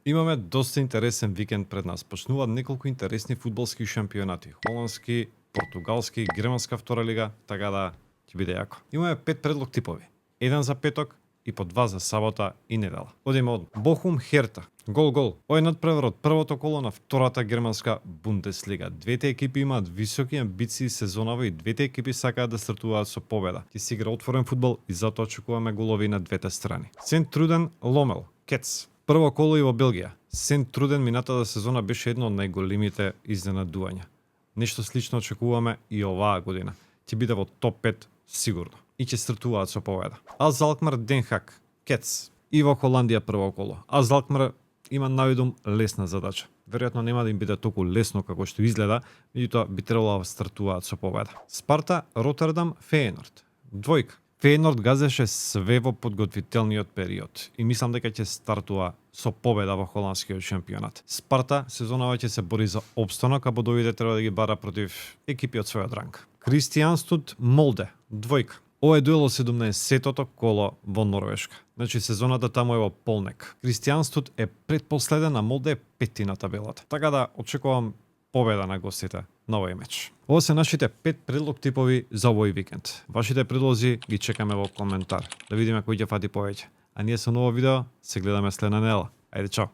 Имаме доста интересен викенд пред нас. Почнуваат неколку интересни фудбалски шампионати. Холандски, португалски, германска втора лига, така да ќе биде јако. Имаме 5 предлог типови. 1 за петок и по 2 за сабота и недела. Одиме од Бохум Херта. Гол. Ој надпревар од првото коло на втората германска Бундеслига. Двете екипи имаат високи амбиции сезонава и двете екипи сакаат да стартуваат со победа. Ќе се игра отворен фудбал и затоа очекуваме голови на двете страни. Сент Труден Ломел, Кец. Прво коло и во Белгија. Сент Труден минатата сезона беше едно од најголемите изненадувања. Нешто слично очекуваме и оваа година. Ќе биде во топ 5 сигурно. И ќе стартуваат со победа. AZ Alkmaar Den Haag, Кец. И во Холандија прво коло. AZ Alkmaar има навидум лесна задача. Веројатно нема да им биде толку лесно како што изгледа, меѓутоа би требало да стартуваат со победа. Спарта Ротердам Фејенорд. Двојка. Фејенорд газеше све во подготвителниот период и мислам дека ќе стартува со победа во холандскиот шампионат. Спарта сезонава ќе се бори за опстанок, а бодовите треба да ги бара против екипи од својот ранг. Кристијанстут Молде. Двојка. Ова е дуел од 17-тото коло во Норвешка. Значи сезоната таму е во полнек. Кристијанстут е предпоследен, а Молде е пети на табелата. Така да очекувам победа на гостите на овој меч. Ова се нашите 5 предлог типови за овој викенд. Вашите предлози ги чекаме во коментар. Да видиме кој ќе фати повеќе. А ние со ново видео се гледаме следна недела. Ајде, чао!